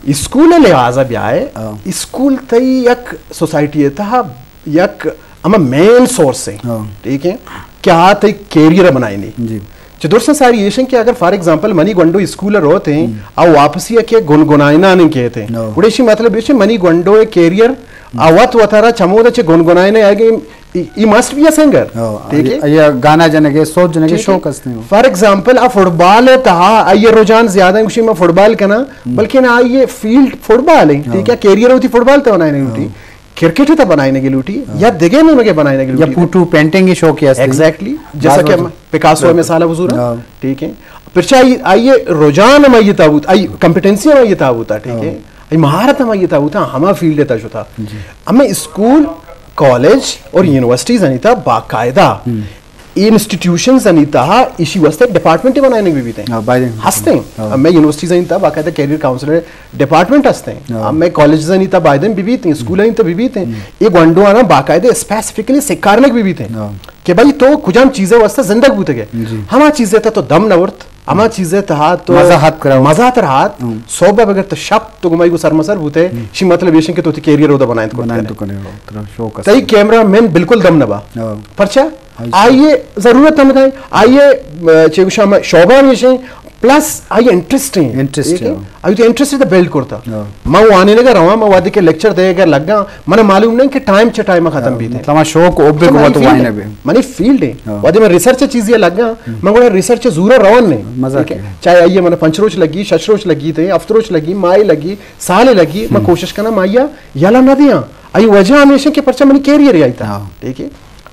اسکول ءِ لحاظ ءَ بیائے، اسکول تئی یک سوسائٹی ءِ تہا یک ہما مین سورس ایں، ٹھیک ہے، کہ آ تئی کیریئر ءَ بنائینی۔ چہ درساں ساری ایش انت کہ اگر فار ایگزامپل منی گونڈو اسکول ءَ روت ایں، آ واپسی ءَ کہ گنگنائینان کیت ایں، گڑا ایشی مطلب ایش منی گونڈو ءِ کیریئر آ وت وتارا چمود ءَ چہ گنگنائین ءَ آگے ای مسٹ بی اے سنگر، ٹھیک ہے؟ یا گانا جنگے، سوت جنگے، شوق است ایں۔ فار ایگزامپل آ فٹبال ءِ تہا آئی ءِ رجحان زیادہ ایں، گوشی ما فٹبال کناں، بلکہ آئی ءِ فیلڈ فٹبال ایں، ٹھیک ہے؟ کیریئر وتی فٹبال تہ بنائینگ لوٹی، کرکٹ تہ بنائینگ لوٹی، یا دگہ نیمگے بنائینگ لوٹی۔ پوٹو پینٹنگ ءِ شوق است ایں۔ ایگزیکٹلی، جیسا کہ پکاسو ءِ مثال ءَ بزوراں، ٹھیک ہے؟ پرچا آئی، آئی ءِ رجحان ہم آئی ءِ تہا بوت، آئی کمپیٹنسی ہم آئی ءِ تہا بوتا، ٹھیک ہے؟ آئی مہارت ہم آئی ءِ تہا بوتا، ہما فیلڈ ءِ تہا شتا۔ ہمے اسکول، کالج اور یونیورسٹیز آنی تہا باقاعدہ انسٹیٹیوشنز آنی تہا ایشی واسطہ ڈپارٹمنٹ بنائینگ بہ بیت ایں۔ ہست ایں۔ ہمے یونیورسٹیز آنی تہا باقاعدہ کیریئر کاؤنسلر ڈپارٹمنٹ ہست ایں۔ ہمے کالجز آنی تہا باید ایں بہ بیت ایں، اسکول آنی تہا بہ بیت ایں۔ اے گونڈو آناں باقاعدہ اسپیسیفکلی سکارنگ بہ بیت ایں کہ بھائی تو کجام چیز ءِ واسطہ زندگ بوتگ ئے۔ ہما چیز ءِ تہا تو دم نہ ورت، ہما چیز ءِ تہا تو مزاحت کرا۔ مزاحت رہات، صبح بگر تو شپ تو گمائی گو سرمسر بوتے، شی مطلب ایش کہ تو تی کیریئر اودا بنائیں تو کنے۔ تئی کیمرہ مین بالکل دم نہ با۔ پرچا؟ آئی ءِ ضرورت ہم نہیں، آئی ءِ، چے گوشاں، شعبہ ہمیش ایں، پلس آئی انٹرسٹ ایں۔ انٹرسٹ ایں۔ آئی تو انٹرسٹ ءَ بلڈ کرتا۔ من وانینگ ءَ رواں، من وہدے کہ لیکچر دئیگ ءَ لگاں، من معلوم نہیں کہ ٹائم چہ ٹائم ختم بیت۔ مطلب شوق اوبے کو تو وائن بے۔ منی فیلڈ ایں۔ وہدے من ریسرچ چیزی لگاں، من گوڑا ریسرچ زورا روان نہیں۔ مزہ ٹھیک ہے؟ چاہے آئی من پنچ روچ لگی، شش روچ لگی، تے ہفت روچ لگی، ماہ لگی، سال لگی، من کوشش کناں، من آئی یلا نہ دیاں۔ آئی وجہ ہمیش ایں کہ پرچا منی کیریئر آئی تہا۔ ٹھیک ہے؟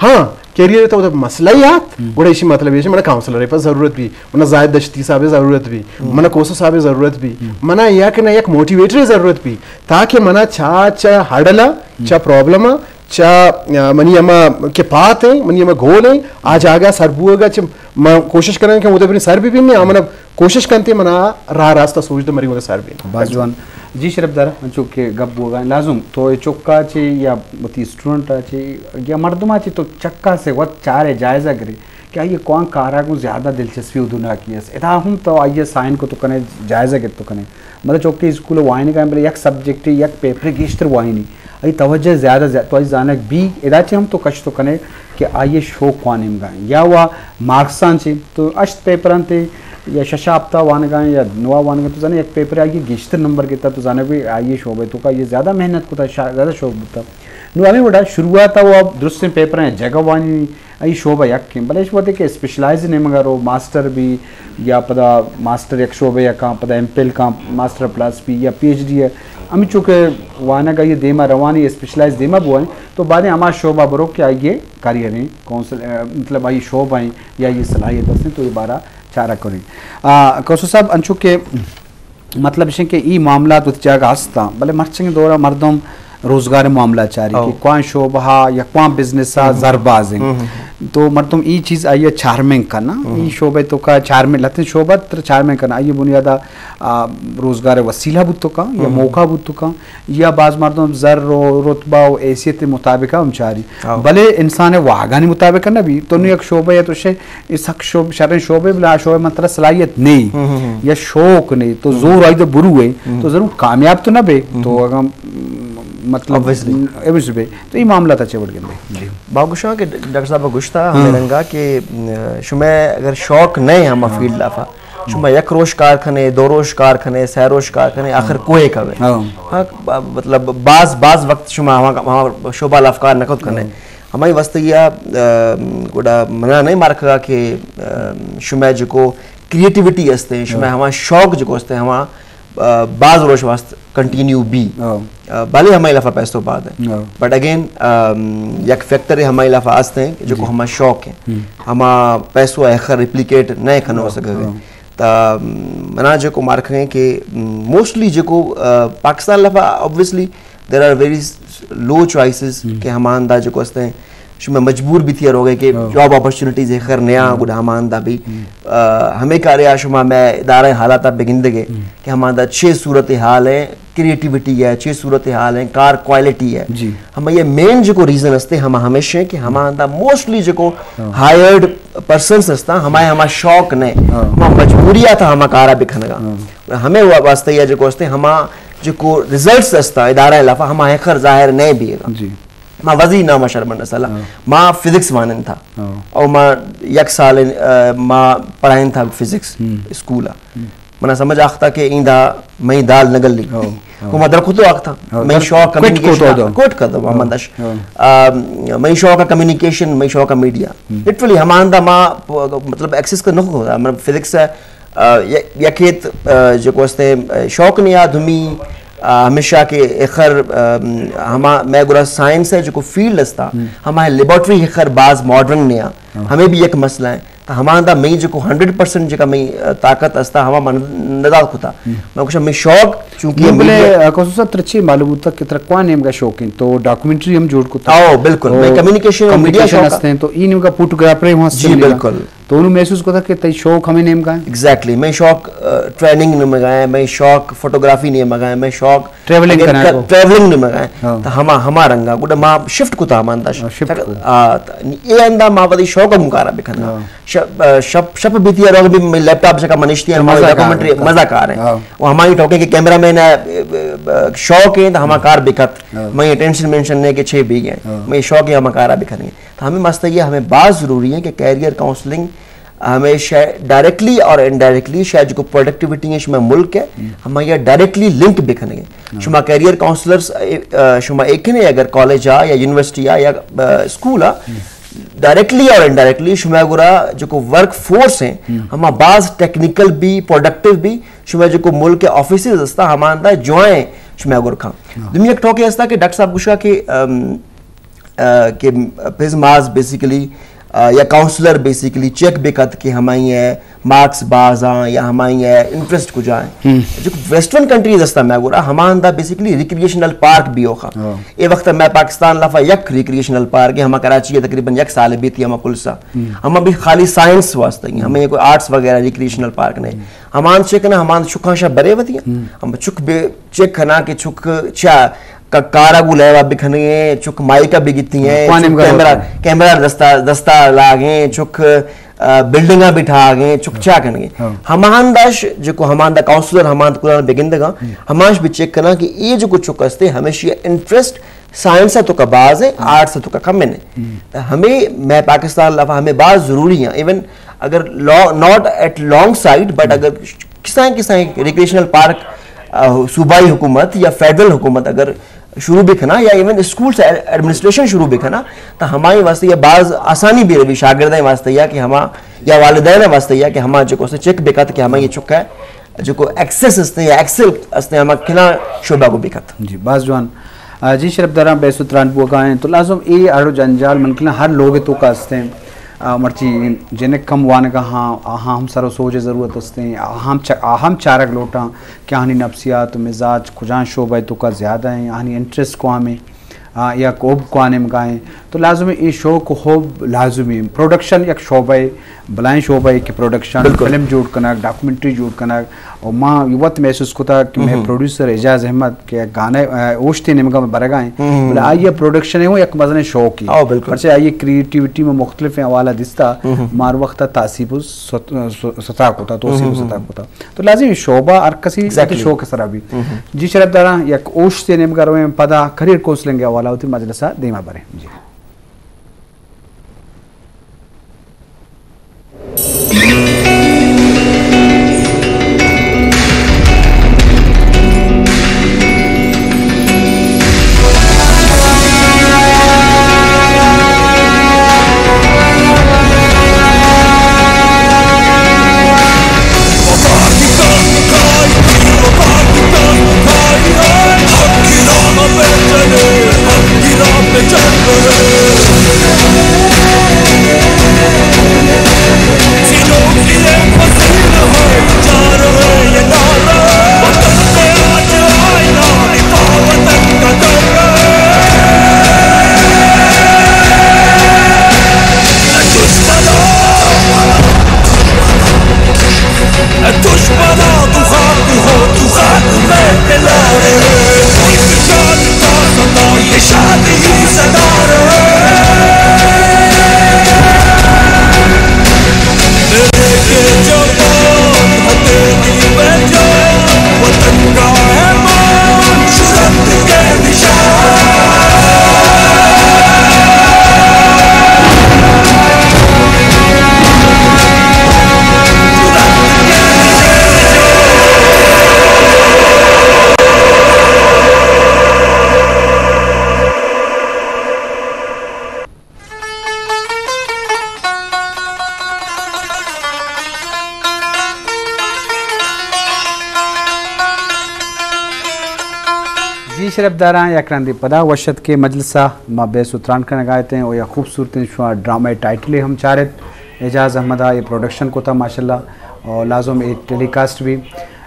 ہاں، کیریئر تو مسئلہ ہی آت، گڑا ایشی مطلب ایش منا کاؤنسلر پر ضرورت بی، منا زاہد دشتی صاحب ضرورت بی، منا کوسو صاحب ضرورت بی، منا یک نہ یک موٹیویٹر ضرورت بی، تاکہ منا چا، چا ہڈلا، چا پرابلم، چا، آ، منی ہما کہ پات ایں، منی ہما گول ایں، آ جاگہ سر بوگا چہ من کوشش کناں کہ اودا بری سر بی بی، آ منا کوشش کنتے منا راہ راستہ سوج دے مری اودا سر بی۔ باز جوان۔ جی شرف دار، انچو کہ گپ بوگا لازم تو اے چکا چے یا وتی اسٹوڈنٹ چے یا مردما چے تو چکا سے وت چارے جائزہ گرے کہ آئی کوان کارا گوں زیادہ دلچسپی و دنیا کی است۔ ادا ہم تو آئی سائن کو تو کنے جائزہ گرت تو کنے۔ مطلب چوکے اسکول وائنگا بلے یک سبجیکٹ یک پیپر گیشتر وائنی۔ آئی توجہ زیادہ زیادہ تو آئی زانگ بی ادا چے ہم تو کش تو کنے کہ آئی شوق وانگا یا وا مارکساں چے تو اشت پیپران تے یا شش ہفتہ وانگا یا نوا وانگا تو زانے یک پیپر آئی گیشتر نمبر گتا تو زانے کوئی آئی شعبہ تو کا یہ زیادہ محنت کو تا زیادہ شوق بوتا۔ نو ہمیں وڑا شروعات وہ درستیں پیپر ہیں جگہ وانی ای شعبہ یک ایں، بلے اش وھدے کہ اسپیشلائز نیمگا رو ماسٹر بی یا پدا ماسٹر یک شعبے ءَ کاں، پدا ایم فل کاں، ماسٹر پلس بی یا پی ایچ ڈی ءَ ہمینچو کہ وانگ آئی دیما روانی اسپیشلائز دیما بوانی تو بعد ہما شعبہ برو کہ آئی کیریئر ایں، کونسل، مطلب آئی شعبہ ایں یا آئی صلاحیت است ایں تو یہ بارہ چارہ کریں۔ آ، کوسو صاحب انچو کہ مطلب اش کہ ای معاملات وت جاگہ ہستاں، بلے مرچنگ دورا مردم روزگار معاملہ چاری کہ کوان شعبہ یا کوان بزنس زر باز ایں۔ تو مردم ای چیز آئی چارمنگ کنا، ای شعبہ تو کا چارمنگ لتن شعبہ تر چارمنگ کنا، آئی بنیادا، آ، روزگار وسیلہ بوت تو کا یا موقع بوت تو کا یا باز مردم زر و رتبہ و حیثیت مطابق ہم چاری۔ بلے انسان واگانی مطابق نہ بی، تو نو یک شعبہ تو شے اے سک شعب-، شریں شعبے بلے آ شعبے من ترا صلاحیت نہیں یا شوق نہیں تو زور آئی تو برو ہے تو ضرور کامیاب تو نہ بے۔ تو اگر مطلب اوبویسلی۔ اوبویسلی بے تو یہ معاملہ تا چے وڑ گندے؟ جی۔ باگوشاں کہ ڈاکٹر صاحب گوشتا ہمیں رنگا کہ، م، شمع اگر شوق نہیں ہم فیلڈ لافا شمع یک روش کار کھنے، دو روش کار کھنے، سہ روش کار کھنے، آخر کوئے کبے۔ ہاں، ب-، مطلب باز، باز وقت شمع ہما، ہما شعبہ لافکار نکت کھنے۔ ہمائی واسطہ یا، آ، گڑا منا نہیں مارکگا کہ، آ، شمع جکو کریٹیویٹی ہستے، شمع ہما شوق جکو ہستے، ہما، آ، باز روش واسطہ کنٹینیو بی۔ آ، بلے ہمائی لفا پیسو باد ہے۔ بٹ اگین، آ، یک فیکٹر ہمائی لفا ہستے کہ جکو ہما شوق ہے۔ ہما پیسو ہے خر ریپلیکیٹ نہیں کھنو سکے۔ تا منا جکو مارکگیں کہ موسٹلی جکو، آ، پاکستان لفا obviously there are very low choices کہ ہماندا جکو ہستے شمع مجبور بیتی روگے کہ جاب اپرچونیٹیز خیر نیا گڈا ہماندا بی، آ، ہمیں کارے آ شما میں ادارہ حالات بگندگے کہ ہماندا چھ صورت حال ہیں کریٹیوٹی ہے، چی صورتحال ہیں، کار کوالٹی ہے۔ جی۔ ہما یہ مین جو کو ریزن ہستے، ہما ہمیشہ ہیں کہ ہما ہندا موسٹلی جو کو ہائرڈ پرسنز ہستا، ہما ہما شوق نے، ہما مجبوری آتا ہما کارا بکنگا۔ ہمیں واسطے یہ جو کو ہستے، ہما جو کو ریزلٹس ہستا ادارہ لفا، ہما ہخر ظاہر نہیں بیگا۔ جی۔ ما وزی نام شرمن سلا، ما فزکس وانن تھا۔ او ما یک سال، آ، ما پڑھائن تھا فزکس اسکول۔ منا سمجھ آختا کہ ایندا مئی دال نہ گلی۔ کو ما در کتو آختا۔ مئی شوق کمیونیکیشن کوٹ کتو محمد اش۔ مئی شوق کمیونیکیشن، مئی شوق میڈیا۔ لٹرلی ہماندا ما، مطلب، ایکسس کر نہ کو، مطلب، فزکس ہے، آ، ی-، یکیت، آ، جو کو استے، آ، شوق نہیں آ، دومی، آ، ہمیشہ کہ اخر، آ، ہما میں گرا سائنس ہے جو کو فیلڈ استا، ہما لیبارٹری اخر باز ماڈرن نہیں آ۔ ہمیں بھی یک مسئلہ ہے۔ تو ہما دا مئی جو کو ہنڈریڈ پرسنٹ جو کا مئی، آ، طاقت استا، ہما من ندا کتا۔ میں کچھ مئی شوق، چونکہ یہ بلے، میڈیا آ، خصوصاً ترچی معلوم ہوتا کہ ترکوان نیم کا شوق ہے، تو ڈاکومنٹری ہم جوڑ کتا۔ او، بالکل، میں کمیونیکیشن اور میڈیا شوق ہستے ہیں، تو این کا فوٹوگرافر وہاں جی، بالکل۔ تو انہوں محسوس کرتا کہ تئی شوق ہمیں نیم کا ہے؟ ایگزیکٹلی، میں شوق، آ، ٹریننگ نیم کا ہے، میں شوق فوٹوگرافی نیم کا ہے، میں شوق ٹریولنگ اگر کرنا ک-، کو۔ ٹریولنگ نیم کا ہے۔ تو ہما، ہما رنگا، گوڑا ما شفٹ کتا ہما انداز۔ آ، ت-، اے اندا ما وتی شوق مکارا بکنا۔ شپ، آ، شپ، شپ بیتی ہے، روگ بھی میں لیپ ٹاپ سے کا منشتی ہے، ہماری ڈاکومنٹری مزہ کار ہے۔ وہ ہماری ٹوکے کہ کیمرہ مین ہے، آ، آ، شوق ہے، تو ہما کار بکت۔ میں اٹینشن مینشن نہیں کہ چھ بھی گئے۔ میں شوق ہے، ہما کارا بکھنے۔ تو ہمیں مستگی ہمیں باز ضروری ہے کہ کیریئر کاؤنسلنگ ہمیشہ ڈائریکٹلی اور انڈائریکٹلی شاید جو پروڈکٹیوٹی ہے شما ملک ہے، ہم یہ ڈائریکٹلی لنک بکھنے۔ شما کیریئر کاؤنسلرز، آ، شما ایک نے اگر کالج آ یا یونیورسٹی آ یا، آ، اسکول آ، ڈائریکٹلی اور انڈائریکٹلی شما گرا جو کو ورک فورس ہیں، ہما باز ٹیکنیکل بھی، پروڈکٹیو بھی، شما جو کو ملک آفیسز استا ہما اندا جوائیں شما گر کھاں۔ دمی ایک ٹوکے استا کہ ڈاکٹر صاحب گوشا کہ، ام، آ، کہ پزماز بیسیکلی، آ، یا کاؤنسلر بیسیکلی چیک بکت کہ ہمائی ہے مارکس باز آں یا ہمائی ہے انٹرسٹ کجا ہیں۔ جو ویسٹرن کنٹریز ہستا میں گورا، ہما اندا بیسیکلی ریکریشنل پارک بھی ہوخا۔ اے وقت میں پاکستان لفا یک ریکریشنل پارک ہے، ہما کراچی ہے، تقریباً یک سال بیتی ہما پلسا۔ ہما بھی خالی سائنس واسطے ہیں، ہمیں کوئی آرٹس وغیرہ ریکریشنل پارک نہیں۔ ہمان چیک نہ، ہمان چکاں شا برے وتی ہیں۔ ہم چک بے چیک کھنا کہ چک چا ک-، کارا گو لیوا بکھنگے، چک مائکا بگتی ہیں، چک کیمرہ، کیمرہ دستا، دستا لاگیں، چک، آ، بلڈنگا بٹھاگیں، چک چا کنگے۔ ہمان داش جو کو ہمان دا کاؤنسلر ہمان دا کلان بگندگا، ہماش بھی چیک کھنا کہ یہ جو کو چک استے ہمیشی انٹرسٹ سائنس تو کا باز ہے، آرٹس تو کا کم ہے۔ تو ہمیں، میں پاکستان لفا ہمیں باز ضروری ہیں، ایون اگر لا-، not at long sight, but اگر کسائیں کسائیں ریکریشنل پارک، آ، صوبائی حکومت یا فیڈرل حکومت اگر شروع بکھنا یا ایون اسکول سے ایڈمنسٹریشن شروع بکھنا، تو ہمارے واسطے یہ باز آسانی بھی رہی شاگردیں واسطے یا کہ ہما یا والدین واسطے یا کہ ہما جو کو سے چیک بکت کہ ہما یہ چکا ہے جو کو ایکسس استے یا ایکسل استے ہما کنا شعبہ کو بکت۔ جی، باز جوان۔ آ، جی شرف داراں بحث و تران بوگا ہیں تو لازم اے اڑ و جنجال من کنا ہر لوگ تو کا استے ہیں۔ آ، مرچی جنک کم وانگا ہاں، آہاں ہم سر و سوج ضرورت استے ہیں، آہاں ہم چ-، آہاں ہم چارگ لوٹاں کہ آہانی نفسیات و مزاج کجان شعبہ تو کا زیادہ ہیں، آہانی انٹرسٹ کو ہمیں، آ، یا کوب کوانم گائیں تو لازم ہے اے شوق و حب لازمی۔ پروڈکشن یک شعبہ ہے، بلائیں شعبہ ہے کہ پروڈکشن، فلم جوڑ کنگ، ڈاکومنٹری جوڑ کنگ، اور ما یہ وقت محسوس کتا کہ میں پروڈیوسر اعجاز احمد کہ گانے، آ، اوشتے نمگا میں برگا ہیں، بلے آئی پروڈکشن ہے وہ یک مزن شوق ہے۔ پرچہ آئی کریٹیوٹی میں مختلف حوالہ دستا، مار وقت تاسیب و ست-، س-، ستا کتا، توسیب و ستا کتا۔ تو لازم ہے شعبہ ہر کسی شوق سرا بھی۔ جی شرف داراں یک اوشتے نمگا رویں، پدا کریئر کونسلنگ حوالہ ہوتی مجلسہ دیما بریں۔ جی۔ جی شرپداراں، یک رندے پدا وش اتکے مجلس ءَ، ما بحث و تران کنگ ءَ اتیں و یک خوبصورتیں شما ڈرامہ ٹائٹلے ہم چارت، اعجاز احمد ءَ اے پروڈکشن کتا ماشاءاللہ، اور لازم اے ٹیلی کاسٹ بھی۔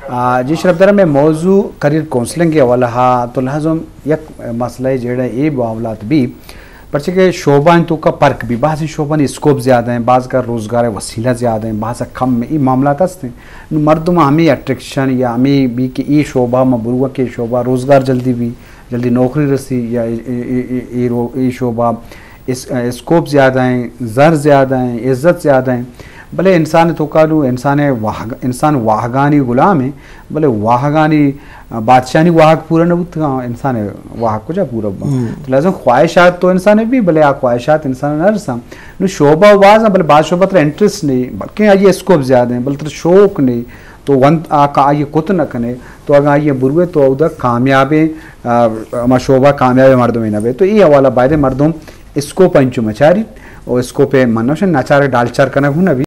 آ، جی شرپداراں، مئے موضوع کریئر کونسلنگ کے حوالہ ءَ، تو لازم یک مسئلہ جیڑا اے معاملات بھی، پرچہ کہ شعبہ انت توکا پرک بھی، بعضی شعبہ نی اسکوپ زیادہ ہیں، بعض کا روزگار وسیلہ زیادہ ہیں، بعض کم ہیں، اے معاملات ہست ہیں۔ نو مردم ہمیں اٹریکشن یا ہمیں بھی کہ اے شعبہ ما بروہ کہ شعبہ روزگار جلدی بھی، جلدی نوکری رسی یا اے، اے، اے، اے، اے رو-، اے شعبہ اس-، اسکوپ زیادہ ہیں، زر زیادہ ہیں، عزت زیادہ ہیں۔ بلے انسان توکا نو انسان واہگ-، انسان واہگانی غلام ہیں، بلے واہگانی، بادشاہانی واہگ پورا نہ بوتگا، انسان واہگ کجا پورا بوت؟ تو لازم خواہشات تو انسان بھی، بلے آ خواہشات انسان نہ رساں۔ نو شعبہ باز ہیں، بلے بعض شعبہ ترا انٹرسٹ نہیں، بلکہ آئی اسکوپ زیادہ ہیں، بلے ترا شوق نہیں، تو ونت آ کا آئی کت نہ کنے، تو اگاں آئی بروے تو اودا کامیابیں، آ، ہما شعبہ کامیابیں مردم نہ بے۔ تو اے حوالہ بایدے مردم اسکوپ انچو مچاری، او اسکوپ منوشن ناچار ڈالچار کنگ ہوں نہ بی۔